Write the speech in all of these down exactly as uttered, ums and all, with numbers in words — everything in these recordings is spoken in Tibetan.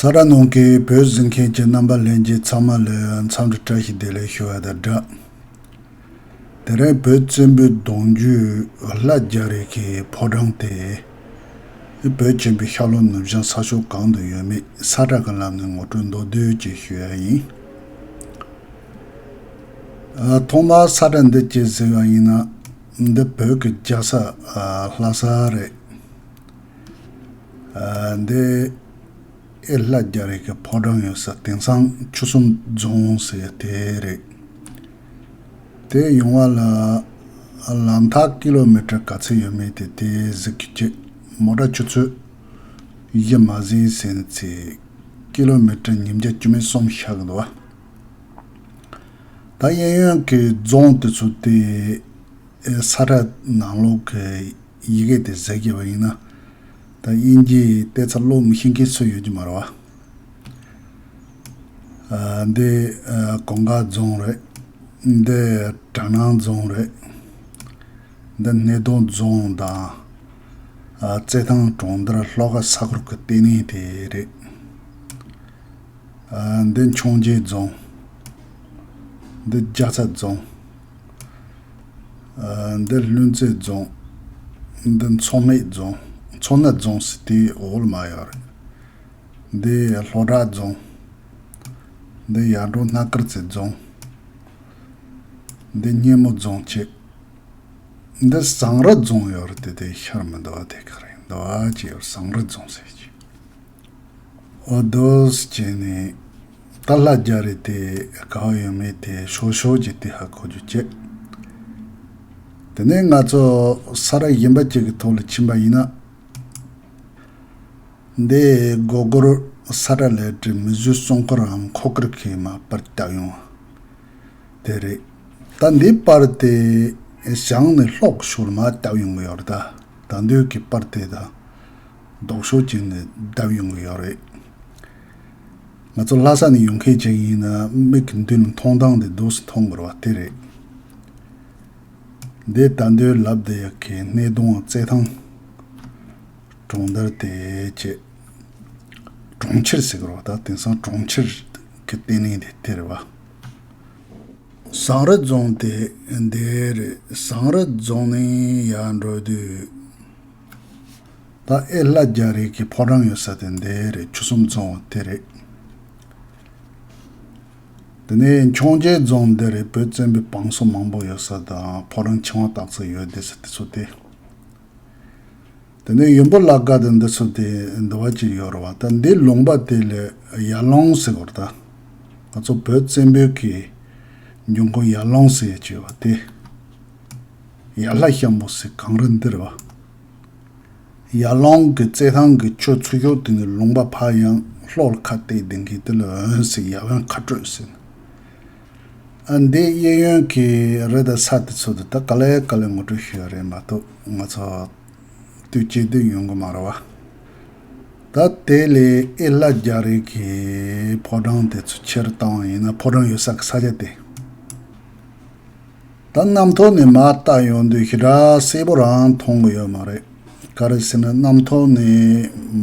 ས་ཁྲ་ནང་གི་བོད་གཟིགས་མཁན་གྱི་རྣམ་པ་ལྷན་རྒྱས་ཚང་མ་ལ་འཚམས་འདྲི་བཀྲ་ཤིས་བདེ་ལེགས་ཞུ་བ་དང་སྦྲགས། དེ་རིང་བོད་བཙན་པོའི་གདུང་རྒྱུད་ལྷ་རྒྱ་རས་ཀྱི་ཕོ་བྲང་དེ། བོད་ཆེན་པོའི་ཤར་ལྷོ་ནུབ་བྱང་ས་ཕྱོགས་གང་དུ་ཡོད་མེད་ས་ཁྲ་གི་ལམ་ནས་ངོ་སྤྲོད་མདོར་བསྡུས་ཅིག་ཞུ་ཡ་ཡིན། ཨ། ཐོག་མར་ས་ཁྲ་འདི་ཅི་ཟེར་བ་ཡིན་ན། འདི་བོད་ཀྱི་རྒྱལ་ས་ཨ་ལྷ་ས་རེད། ཨ། འདི་ཨེ་ལྷ་རྒྱ་རས་ཀྱི་ཕོ་བྲང་ཡོད་ས་དེང་སང་ཆུ་གསུམ་རྫོང་ཟེར་དེ་རེད། དེ་ཡོང་བ་ལ་ལམ་ཐག་ཀི་ལོ་མི་ཊར་ག་ཚོད་ཡོད་མེད་དེ་དེ་གཟིགས་རྒྱུ་བྱེད། མོ་ཊ་ཆུ་ཚོད་བཞི་མ་ཟིན་ཟིན་ཚེ་ཀི་ལོ་མི་ཊར་ཉིས་བརྒྱ་བཅུ་མེད་གསུམ་ཤར་གི་འདུག་བ། ད་གཡས་གཡོན་གྱི་རྫོང་དེ་ཚོ་དེ་ས་ཁྲ་ནང་ལོགས་ཀྱི་ཡི་གེ་དེ་གཟིགས་ཀྱི་བ་ཡིན་ན། ད་དབྱིན་ཇིའི་ཏེ་ཚ་ཀློག་མི་ཤེས་མཁན་སུ་ཡོད་ཀྱི་མ་རེད་བ། ཨ། འདི་ཨ་གོང་དཀར་རྫོང་རེད། འདི་གྲ་ནང་རྫོང་རེད། འདི་སྣེ་གདོང་རྫོང་དང་། ཨ། རྩེད་ཐང་གྲོང་རྡལ་ལྷོ་ཁ་ས་ཁུལ་གྱི་ལྟེ་གནས་དེ་རེད། ཨ། འདི་འཕྱོངས་རྒྱས་རྫོང་། འདི་རྒྱ་ཚ་རྫོང་། ཨ། འདི་ལྷུན་རྩེ་རྫོང་། འདི་མཚོ་སྨད་རྫོང་། མཚོ་སྣ་རྫོང་ཟེར་དེའི་འོག་ལ་མར་ཡོད་རེད། འདི་ལྷོ་བྲག་རྫོང་། འདི་ཡར་འབྲོག་སྣ་དཀར་རྩེ་རྫོང་། འདི་སྙེ་མོ་རྫོང་བྱས། འདི་ཟངས་རི་རྫོང་ཡོད་རེད་དེ། དེ་ཤར་མི་འདུག་བ། དེ་ག་རེ་འདུག་བ་ཅེས་ཟངས་རི་རྫོང་ཟེར་གྱི། འོ་འདུག་སེ་བྱས་ནས་ད་ལྷ་རྒྱ་རས་དེ་ག་བ་ཡོད་མེད་དེ་ཤོག་ཤོག་ཅིག་དེ་ཧ་གོ་རྒྱུ་བྱེད། དེ་ནས་ང་ཚོ་ས་ར་གཞན་པ་ཅིག་གི་ཐོག་ལ་ཕྱིན་པ་ཡིན་ན། འདི་སྒོ་སྒོར་ས་ར་ལས་ཀྱི་མི་བཟོས་སྲུང་འཁོར་རམ་འཁོར་སྐར་གྱི་མ་པར་བཏབ་ཡོང་བ་དེ་རེད། ད་འདི་པར་དེ་བྱང་ནས་ལྷོ་གི་ཕྱོགས་ལ་མར་བཏབ་ཡོང་གི་ཡོད་རེད། ད་ད་འདོད་ཀྱི་པར་དེ་དང་ལྡོག་ཕྱོགས་ཅིག་ནས་བཏབ་ཡོང་གི་ཡོད་རེད། ང་ཚོ་ལྷ་ས་ནས་ཡོང་མཁན་ཅིག་ཡིན་ན་མིག་གི་མདུན་ལ་མཐོང་སྟངས་དེ་འདུག་སེ་མཐོང་དགོས་པ་དེ་རེད། འདི་ད་འདོད་ལབ་བསྡད་ཡག་གི་སྣེ་གདོང་རྩེད་ཐང་གྲོང་རྡལ་དེ་བྱས། གྲོང་ཁྱེར་ཟེར་གི་རེད་བ། ད་དེང་སང་གྲོང་ཁྱེར་གྱི་ལྟེ་གནས་དེ་དེ་རེད་བ། ཟངས་རི་རྫོང་དེ་འདི་རེད། ཟངས་རི་རྫོང་ནས་ཡར་འགྲོ་དུས། ད་ཨེ་ལྷ་རྒྱ་རས་ཀྱི་ཕོ་བྲང་ཡོད་ས་དེ་འདི་རེད། ཆུ་གསུམ་རྫོང་དེ་རེད། དེ་ནས་འཕྱོངས་རྒྱས་རྫོང་འདི་རེད། བོད་བཙན་པོའི་བང་སོ་མང་པོ་ཡོད་ས་དང་ཕོ་བྲང་ཆེ་བ་སྟག་རྩེ་ཡོད་བསྡད་ས་དེ་ཚོ་དེ། དེ་ནས་ཡོན་པོ་ལ་དགའ་དང་འདི་ཚོ་དེ་འདི་བ་ཅིག་ཡོད་རེད་བ། ད་འདི་ལུང་པ་དེ་ལ་ཡར་ཀླུང་ཟེར་གོ་རེད། ད་ང་ཚོ་བོད་བཙན་པོའི་གི་འབྱུང་ཁུངས་ཡར་ཀླུང་ཟེར་ཡ་ཅིག་ཡོད་བ་དེ། ཡར་ལྷ་ཤམ་པོ་ཟེར་གངས་རི་འདི་རེད་བ། ཡར་ཀླུང་གི་རྩེད་ཐང་གི་ཆུ་ཚུར་ཤོག་དེ་ནས་ལུང་པ་ཕར་ཡང་ལྷོ་ལ་ཁ་གཏད་དེ་གི་དེ་ལ་འོན་ཟེར། ཡར་འོན་ཁ་སྤྲོད་ཟེར། ཨ། འདི་གཡས་གཡོན་གྱི་རི་དང་ས་དེ་ཚོ་དེ་ད་ག་ལེ་ག་ལེ་ངོ་སྤྲོད་ཞུ་ཡ་རེད་མ་གཏོགས་ང་ཚོ་དུས་གཅིག་དུས་ཡོང་གི་མ་རེད་བ། ད་དེ་ལས་ཨེ་ལྷ་རྒྱ་རས་ཀྱི་ཕོ་བྲང་དེ་ཚོ་ཕྱིར་བཏང་བ་ཡིན་ན། ཕོ་བྲང་ཡོད་ས་གི་ས་ཆ་དེ། ད་གནམ་ཐོག་ནས་མར་བལྟ་ཡོང་དུས་ཞེ་དྲག་གསལ་པོ་རང་མཐོང་གི་ཡོད་མ་རེད། ག་རེ་ཟེར་ན་གནམ་ཐོག་ནས་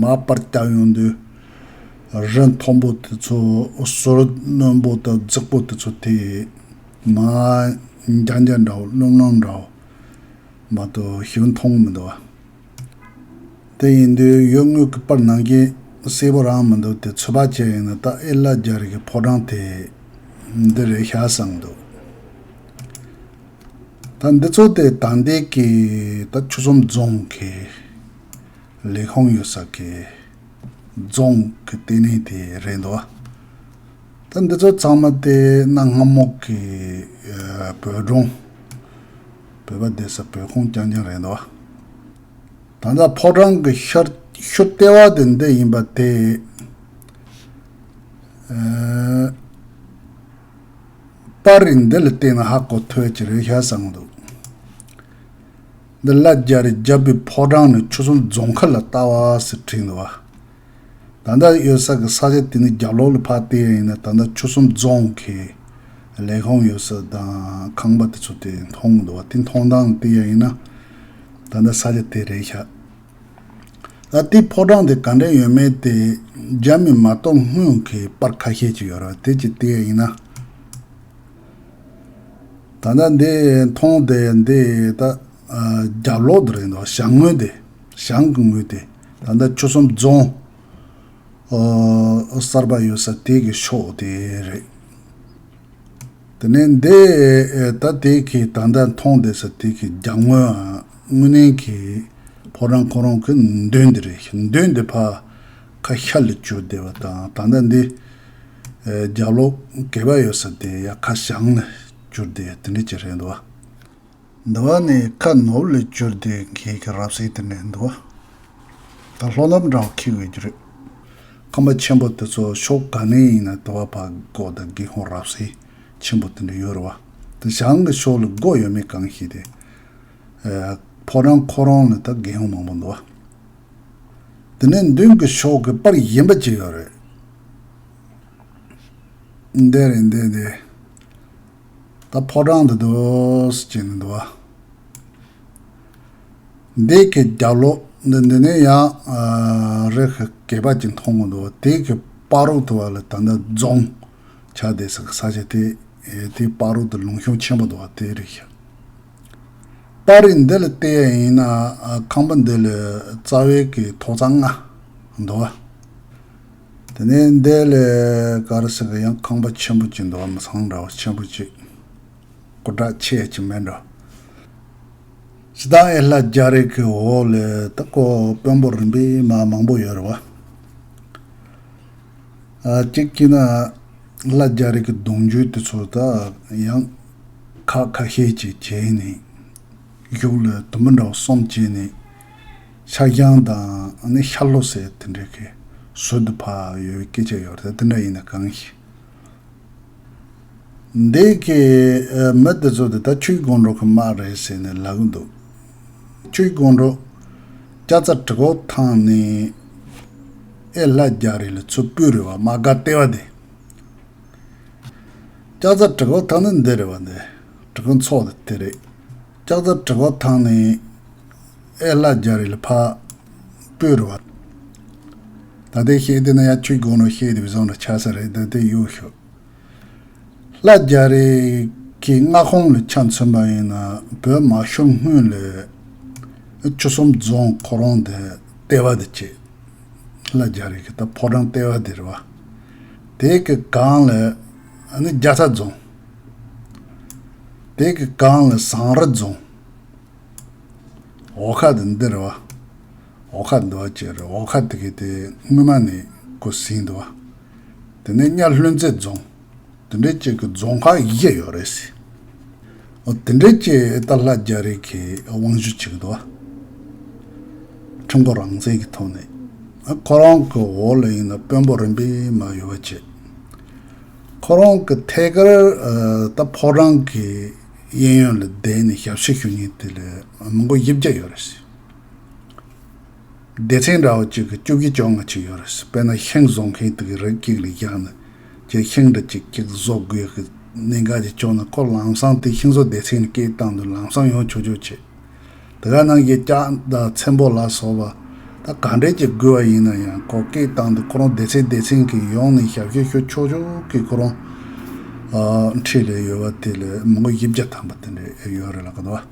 མར་པར་བལྟ་ཡོང་དུས་རི་མཐོན་པོ་དེ་ཚོ། ཟུར་རྣོན་པོ་དང་རྫིག་པོ་དེ་ཚོ་དེ་མར་འཇའ་འཇའ་འདྲ་བོ་ཀླུང་ཀླུང་འདྲ་བོ་མ་གཏོགས་ཞིག་མཐོང་གི་མི་འདུག་བ། དེ་ཡིན་དུས་ཡུལ་དངོས་ཀྱི་པར་ནང་བཞིན་གསལ་པོ་རང་མི་འདུག་དེ་ཚོད་དཔག་བྱས་ཡིན་ན་ད་ཨེ་ལྷ་རྒྱ་རས་ཀྱི་ཕོ་བྲང་དེ་འདི་རེད་ཤག་བསམ་འདུག་ད་འདི་ཚོ་དེ་ད་ལྟའི་གི་ད་ཆུ་གསུམ་རྫོང་གི་ལས་ཁུངས་ཡོད་ས་གི་རྫོང་གི་ལྟེ་གནས་དེ་རེད་འདུག་ད་འདི་ཚོ་ཚང་མ་དེ་གནའ་སྔ་མོ་གི་ཨ་བོད་གྲོང་། བོད་པ་བསྡད་ས་བོད་ཁང་རྐྱང་རྐྱང་རེད་འདུག་ད་ལྟ་ཕོ་བྲང་གི་ཤར་ཤུ་ལྟེ་བ་དེ་འདི་ཡིན་པ་དེ། ཨ། པར་རིས་འདི་ལ་བལྟས་ན་ཧ་གོ་ཐུབ་ཀྱི་རེད་ཤག་བསམ་འདུག་འདི་ལྷ་རྒྱ་རས་རྒྱབ་པའི་ཕོ་བྲང་ནས་ཆུ་གསུམ་རྫོང་ཁ་ལ་ལྟ་བ་ཟེར་བྲིས་འདུག་བ། ད་ལྟ་ཡོད་ས་གི་ས་ཆ་དེ་ནི་རྒྱབ་ལོགས་ལ་ཕར་བལྟས་ཡིན་ན་ད་ལྟ་ཆུ་གསུམ་རྫོང་གི་ལས་ཁུངས་ཡོད་ས་དང་ཁང་པ་དེ་ཚོ་དེ་མཐོང་གི་འདུག་བ། དེ་མཐོང་སྟངས་བལྟས་ཡིན་ན་ད་ལྟ་ས་ཆ་དེ་རེད་ཤག་ད་དེའི་ཕོ་བྲང་དེ་ག་འདྲ་ཡོད་མེད་དེ་རྒྱ་མི་མ་གཏོགས་སྔོན་གྱི་པར་ཁ་ཤས་ཅིག་ཡོད་རེད་བ། དེ་ཅིག་བལྟས་ཡིན་ན། ད་ལྟ་འདི་མཐོང་དེ་འདི་ད་རྒྱབ་ལོགས་དེ་རེད་འདུག་བྱང་ངོས་དེ། བྱང་གི་ངོས་དེ། ད་ལྟ་ཆུ་གསུམ་རྫོང་གསར་པ་ཡོད་ས་དེ་གི་ཕྱོགས་དེ་རེད། དེ་ནས་འདི་ད་དེ་གི་ད་ལྟ་མཐོང་བསྡད་ས་དེ་གི་རྒྱབ་ངོས་ཨ། དངོས་གནས་གི་ཕོ་བྲང་ཁོ་རང་གི་མདུན་དེ་རེད། མདུན་དེ་ཕར་ཁ་ཤར་ལ་གྱུར་བསྡད་པ་དང་། ད་ལྟ་འདི་རྒྱབ་ལོགས་སྒལ་པ་ཡོད་ས་དེ་ཡ་ཁ་བྱང་ལ་གྱུར་བསྡད་དེ་འདྲ་ཅིག་རེད་འདུག་བ། འདི་བ་ནི་ཁ་ནོར་ལ་གྱུར་ཏེ་ཁྱེད་ཀྱི་རབ་གསལ་དེ་ནས་འདུག་བ། ད་ལྷོ་ལམ་འདྲ་བ་འཁེལ་དགོས་ཀྱི་རེད། ཁང་པ་ཆེན་པོ་དེ་ཚོ་ཕྱོགས་ག་ནས་ཡིན་ན་དེ་བ་ཕར་སྒོ་དང་སྒེའུ་ཁུང་རབ་གསལ་ཆེན་པོ་དེ་འདྲ་ཡོད་རེད་བ། དེ་བྱང་གི་ཕྱོགས་ལ་སྒོ་ཡོད་མེད་གང་ཤེས་ཏེ། ཨ། ཕོ་བྲང་ཁོ་རང་ལ་ད་སྒེའུ་ཁུང་མང་པོ་འདུག་བ། དེ་ནས་མདུན་གྱི་ཕྱོགས་ཀྱི་པར་གཞན་པ་ཅིག་ཡོད་རེད། འདི་རེད། འདི་འདི། ད་ཕོ་བྲང་འདི་འདུག་སེ་བྱས་ནས་འདུག་བ། འདི་གི་རྒྱབ་ལོགས་འདི་འདི་ནས་ཡང་ཨ་རི་གི་སྒལ་པ་ཅིག་མཐོང་གི་འདུག་བ། དེ་གི་བར་རོ་དུ་བ་ལ་ད་ལྟ་རྫོང་ཆགས་བསྡད་ས་གི་ས་ཆ་དེ། ཨེ། དེ་བར་རོ་དུ་ལུང་གཤོང་ཆེན་པོ་འདུག་བ། དེ་རེད་ཤག་པར་རིས་འདི་ལ་བལྟས་ཡིན་ན་ཨ་ཁང་པ་འདི་ལ་རྩ་བའི་གི་ཐོག་རྩེག་ལྔ་འདུག་བ། དེ་ནས་འདི་ལ་ག་རེ་ཟེར་གི་ཡང་ཁང་པ་ཆེན་པོ་ཅིག་འདུག་བ། མི་ཚང་འདྲ་བ་ཆེན་པོ་ཅིག་སྐུ་དྲག་ཆེ་ཅིག་མེད་འགྲོ། སྤྱིར་བཏང་ཨེ་ལྷ་རྒྱ་རས་ཀྱི་འོག་ལ་ད་ཁོ་དཔོན་པོ་རིམ་པས་མ་མང་པོ་ཡོད་རེད་བ། ཨ། གཅིག་བྱས་ན་ལྷ་རྒྱ་རས་ཀྱི་གདུང་རྒྱུད་དེ་ཚོ་ད་ཡང་ཁག་ཁ་ཤས་ཅིག་བྱས་ནས་གཞུག་ལ་དུམ་བུ་འདྲ་བ་གསུམ་བྱས་ནས་ཤར་བྱང་དང་ནི་ཤར་ལྷོ་ཟེར་དེ་འདྲ་གི་ཟུར་དུ་ཕར་ཡོད་པའི་སྐད་ཆ་ཡོད་རེད། དེ་འདྲ་ཡིན་ན་གང་ཤེས། འདི་གི་ཨ་མི་དེ་ཚོ་དེ་ད་ཆོས་དགོང་དྲོ་གི་དམག་རེད་ཟེར་ནས་ལབ་གི་འདུག་ཆོས་དགོང་དྲོ་ལྕགས་རྩ་གྲི་གུ་ཐང་ནས་ཨེ་ལྷ་རྒྱ་རས་ལ་ཚུར་སྤོས་རེད་བ། དམག་སྒར་ལྟེ་བ་དེ། ལྕགས་རྩ་གྲི་གུ་ཐང་ནི་འདི་རེད་བ། འདི་གྲི་གུ་མཚོ་དེ་དེ་རེད། ལྕགས་རྩ་གྲི་གུ་ཐང་ནས་ཨེ་ལྷ་རྒྱ་རས་ལ་ཕར་སྤོས་རེད་བ། ད་ལྟའི་བཤད་དེ་ན་ཡང་ཆོས་དགོང་དྲོ་བཤད་དེ་བཟང་འདྲ་ཆགས་ས་རེད། ད་ལྟའི་གཡུག་ཤོག་ལྷ་རྒྱ་རས་ཀྱི་མངའ་ཁོངས་ལ་ཆ་མཚོན་པ་ཡིན་ན་བོད་མ་ཤོར་སྔོན་ལ་ཆུ་གསུམ་རྫོང་ཁོ་རང་དེ་ལྟེ་བ་དེ་བྱས། ལྷ་རྒྱ་རས་ཀྱི་ད་ཕོ་བྲང་ལྟེ་བ་དེ་རེད་བ། དེ་གི་སྒང་ལ་ཨ་ནི་རྒྱ་ཚ་རྫོང་། དེ་གི་སྒང་ལ་ཟངས་རི་རྫོང་། འོག་ཁ་དེ་འདི་རེད་བ། འོག་ཁ་འདི་བ་ཅེ་རེད། འོག་ཁ་དེ་གི་དེ་སྔོན་མ་ནས་ཁོ་ཟིན་འདུག་བ། དེ་ནས་གཉའ་ལྷུན་རྩེ་རྫོང་། དེ་འདྲའི་ཅིག་གི་རྫོང་ཁག་བཞི་ཡོད་རེད་ཟེར། འོ་དེ་འདྲའི་ཅིག་ད་ལྷ་རྒྱ་རས་ཀྱི་དབང་སྒྱུར་བྱེད་ཀྱི་འདུག་བ། ཁྲིམས་སྐོར་རང་བཙན་གྱི་ཐོག་ནས། ཁོ་རང་གི་འོག་ལ་ཡིན་ན་དཔོན་པོ་རིམ་པས་མར་ཡོད་པ་བྱས། ཁོ་རང་གི་ཐད་ཀར་ཨ་ད་ཕོ་བྲང་གི་གཡས་གཡོན་ལ་བསྡད་ནས་ཞབས་ཕྱི་ཞུ་མཁན་དེ་ལ་མི་མགོ་བཞི་བརྒྱ་ཡོད་རེད་ཟེར། སྡེ་ཚན་འདྲ་བོ་གཅིག་གི་བཅུ་བཞི་བཅོ་ལྔ་ཅིག་ཡོད་རེད། དཔེར་ན་ཤིང་བཟོ་མཁན་དེ་གི་རི་གཅིག་ལ་བཞག་ན་ཁྱེད་ཤིང་འདྲ་གཅིག་གཅིག་བཟོ་དགོས་གི་གནད་འགག་ཅིག་བྱུང་ན་ཁོ་ལམ་སང་དེ་ཤིང་བཟོ་སྡེ་ཚན་ལ་སྐད་བཏང་དུས་ལམ་སང་ཡོང་ཆོག་ཆོག་བྱེད། དེ་ག་ནང་བཞིན་ལྕགས་དང་ཚེམ་པོ་ལ་སོགས་པ་ད་ག་འདྲས་ཀྱི་དགོས་པ་ཡིན་ན་ཡང་ཁོ་སྐད་བཏང་དུས་ཁོ་རང་སྡེ་ཚན་སྡེ་ཚན་གྱི་ཡོང་ནས་ཞབས་ཞུ་ཞུ་ཆོག་ཆོག་གི་ཁོ་རང་ཨ་འཁྲིས་ལ་ཡོད་པ་དེ་ལ་མི་མགོ་བཞི་བརྒྱ་ཐམ་པ་དེ་འདྲས་ཡོད་རེད་ལབ་གི་འདུག་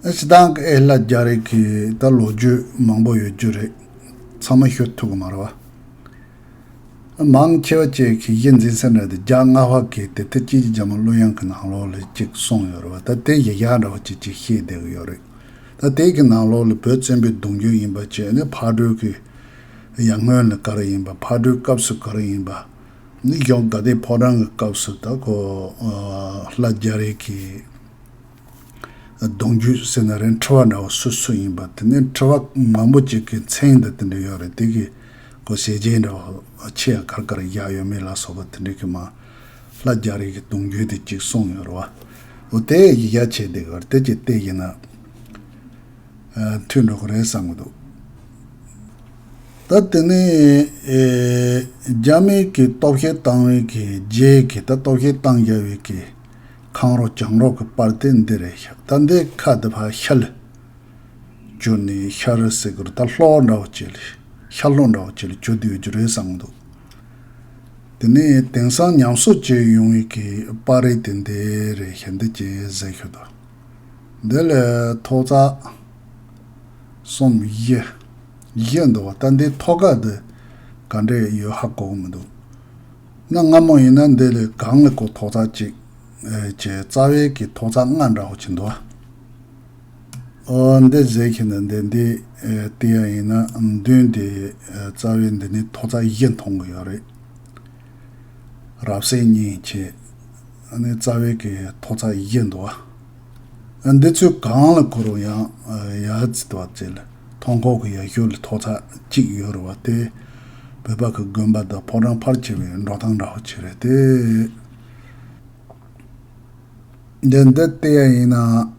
བ། སྤྱིར་བཏང་གི་ཨེ་ལྷ་རྒྱ་རས་ཀྱི་ད་ལོ་རྒྱུས་མང་པོ་ཡོད་རྒྱུ་རེད། ཚང་མ་ཤོད་ཐུབ་གི་མ་རེད་བ། མང་ཆེ་བ་ཅིག་གིས་གཞི་འཛིན་ས་འདྲ་དེ་རྒྱ་རྔ་པ་གི་དེབ་ཐེར་སྐྱིད་ཀྱི་རྒྱ་མོ་གླུ་དབྱངས་ཀྱི་ནང་ལོགས་ལ་ཅིག་གསུངས་ཡོད་རེད་བ། ད་དེ་ཡི་ཡག་འདྲ་བ་ཅིག་ཅིག་བཤད་བསྡད་གི་ཡོད་རེད། ད་དེ་གི་ནང་ལོགས་ལ་བོད་བཙན་པོའི་གདུང་རྒྱུད་ཡིན་པ་བྱས་ནས་ཕག་གྲུ་གི་ཡར་སྔོན་ལ་ག་རེ་ཡིན་པ། ཕག་གྲུའི་སྐབས་སུ་ག་རེ་ཡིན་པ། ནི་གཞུང་དགའ་ལྡན་ཕོ་བྲང་གི་སྐབས་སུ་ད་ཁོ་ཨ་ལྷ་རྒྱ་རས་ཀྱི་གདུང་རྒྱུད་ཟེར་ན་རེད། ཁྲི་པ་འདྲ་བོ་སུ་སུ་ཡིན་པ། དེ་ནས་ཁྲི་པ་མང་པོ་ཅིག་གི་མཚན་དང་དེ་འདྲ་ཡོད་རེད། དེ་གི་ཁོ་ཞལ་ཆེམས་འདྲ་བོ་ཆེ་ཡང་གར་གར་བཞག་ཡོད་མེད་ལ་སོགས་པ་དེ་འདྲ་གི་མ་ལྷ་རྒྱ་རས་ཀྱི་གདུང་རྒྱུད་དེ་གཅིག་གསུངས་ཡོད་རེད་བ། འོ་དེ་ཡི་ཡ་བྱས་དེ་གར་དེ་ཅིག་བལྟས་ཡིན་ན། ཨ། མཐུན་འགྲོ་གི་རེད་བསམ་གི་འདུག་ད་དེ་ནས་ཨེ་རྒྱ་མིའི་གི་སྟོབས་ཤེད་བཏང་བའི་གི་རྗེས་ཀྱི་ད་སྟོབས་ཤེད་བཏང་རྒྱ་བའི་གི་ཁང་རོགས་གྱང་རོགས་གི་པར་དེ་འདི་རེད་ཤག་ད་འདི་ཁ་འདི་ཕར་ཤར་ལ་ གྱུར་ནས་ཤ་རུས་ཟེར་དགོས་རེད། ད་ལྷོ་འདྲ་བོ་ཅིག་ལ། ཤ་ལྷོ་འདྲ་བོ་ཅིག་ལ་གྱུར་བསྡད་ཡོད་རྒྱུ་རེད་བསམ་གྱི་འདུག་དེ་ནས་དེང་སང་ཉམས་གསོ་བྱས་ཡོང་བའི་གི་པར་རིས་དེ་འདི་རེད། ཞལ་འདེབས་ཅིག་བཟོས་ཤོག་དང་། འདི་ལ་ཐོག་བརྩེགས་གསུམ་བཞི། བཞི་འདུག་བ། ད་འདི་ཐོག་ཁ་འདི་ག་འདྲས་ཡོད་ཧ་གོ་གི་མི་འདུག་ན་སྔ་མོ་ཡིན་ན་འདི་ལ་གང་ལ་གོ་ཐོག་བརྩེགས་གཅིག་ཨེ་བྱས། རྩ་བའི་གི་ཐོག་བརྩེགས་ལྔ་འདྲ་བོ་ཅིག་འདུག་བ། ཨོ་འདི་བཟོས་ཁྱེད་འདི་འདི་འདི་ཨེ་བལྟས་ཡ་ཡིན་ན་མདུན་དེ་ཨེ་རྩ་བའི་འདི་ནི་ཐོག་བརྩེགས་བཞི་མཐོང་གི་ཡོད་རེད། རབ་གསལ་གཉིས་བྱས། ཨ་ནི་རྩ་བའི་གི་ཐོག་བརྩེགས་བཞི་འདུག་བ། ཨ་འདི་ཚོའི་གང་ལ་གོ་རུང་ཡང་ཨ་ཡ་ཙི་དོ་ཙི་ལ་མཐོང་གོ་གི་ཡ་ཤོད་ལ་ཐོག་བརྩེགས་གཅིག་ཡོད་རེད་བ། དེ་བོད་པ་གི་དགོན་པ་དང་ཕོ་བྲང་ཕལ་ཆེ་བའི་འགྲོ་སྟངས་འདྲ་བོ་ཅིག་རེད་དེ། འདི་འདི་བལྟས་ཡ་ཡིན་ན།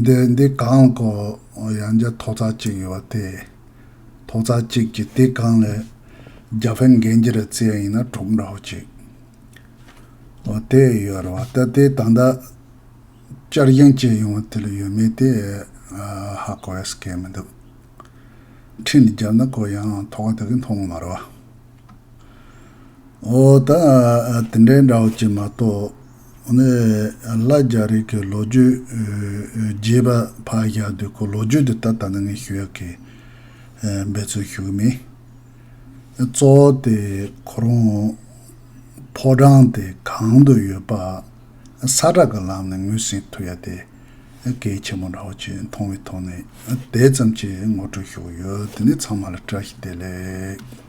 འདི་འདི་གང་གོ་ཡང་བསྐྱར་ཐོག་བརྩེགས་གཅིག་ཡོད་པ་དེ། ཐོག་བརྩེགས་གཅིག་གི་དེ་གང་ལས་རྒྱ་ཕན་གན་རྒྱ་ར་བརྩི་ཡ་ཡིན་ན་དྲུག་འདྲ་བོ་གཅིག་འོ་དེ་ཡོད་རེད་བ། ད་དེ་ད་ལྟ་བསྐྱར་ཞིབ་བྱས་ཡོང་བ་དེ་ལ་ཡོད་མེད་དེ་ཨ་ཧ་གོ་ཡ་སྐད་མི་འདུག་ཁྲིད་ནས་བརྒྱབ་ན་ཁོ་ཡང་ཐོག་ཁ་དེ་གི་མཐོང་གི་མ་རེད་བ། འོ་ད་དེ་འདྲའི་འདྲ་བོ་ཅིག་མ་གཏོགས། འོ་ནི་ལྷ་རྒྱ་རས་ཀྱི་ལོ་རྒྱུས་རྒྱས་པ་ཕར་བཞག་དུས་ཁོ་ལོ་རྒྱུས་དེ་ད་ད་ནི་ངས་ཞུ་ཡག་གི་འབད་རྩོལ་ཞུ་གི་མེད། གཙོ་བོ་དེ་ཁོ་རང་ཕོ་བྲང་དེ་གང་དུ་ཡོད་པ་ས་བཀྲ་གི་ལམ་ནས་ངོས་ཟིན་ཐུབ་ཡ་དེ་གལ་ཆེན་པོ་འདྲ་བོ་ཅིག་མཐོང་བའི་ཐོག་ནས་དེ་ཙམ་གྱིས་ངོ་སྤྲོད་ཞུ་གི་ཡོད། དེ་ནི་ཚང་མ་ལ་བཀྲ་ཤིས་བདེ་ལེགས།